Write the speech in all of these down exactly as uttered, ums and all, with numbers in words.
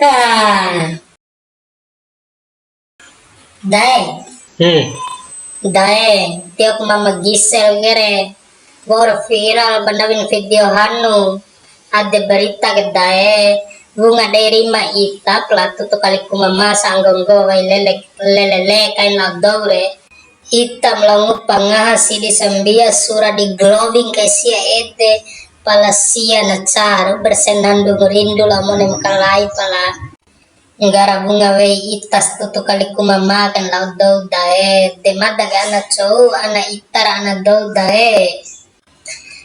Ah. Dae. Hmm. Dae, tioku mama Gisel kere. Wa'ur viral ba ndawin video hanu. Ade berita ke dae. Wunga dei rima ita pala tutu kaliku mama sanggo nggo wai lele, lele le kain lao dou re. Ita ma lao ngupa ngaha sidi sambia sura di glowing kai sia ede. Pala sia na caru bersenandung rindu lao mone makalai pala. Nggara wunga wei ita si tutu kaliku mama kan lao dou dae. De mada ke ana cou, ana ita ra ana dou dae.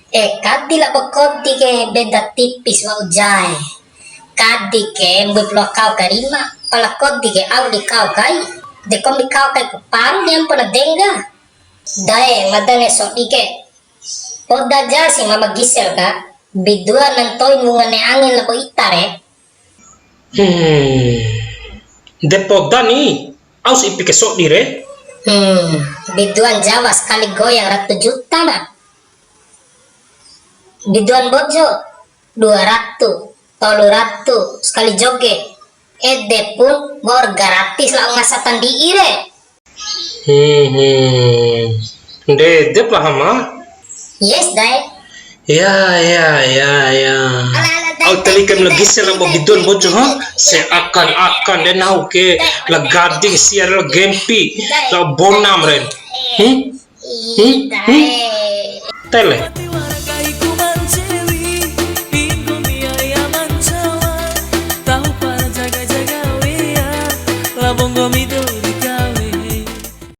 Eh, kadi labo kodi ke beda tipis wa'u jae. Kadi ke mbuip loa kau ka rima, pala kodi ke au di kau kai. De kombi kau kai ku paru ni ampo na dengga. Dae, mada ne sodi ke. Poda ja si mama Gisel ka, biduan na ntoi wunga ne'e angin labo ita re. Hmm. De poda ni, au si ipi ke sodi re. Hmm, biduan Jawa sekali goyang ratu juta na. Biduan Mbojo, dua ratu, tolu ratu, sekali joge. Ede pun wa'ur gratis lao ngasa tandi'i re. Hmm, hmm. Ndede paham, ah? Yes, dae. Ya, ya, ya, ya. Ala, ala, dae, au teli kem lagi selama biduan Mbojo, ha? Seakan-akan de nahu ke la gading sia la gempi, la bonam ren. Hmm? Hmm? Hmm? Tele.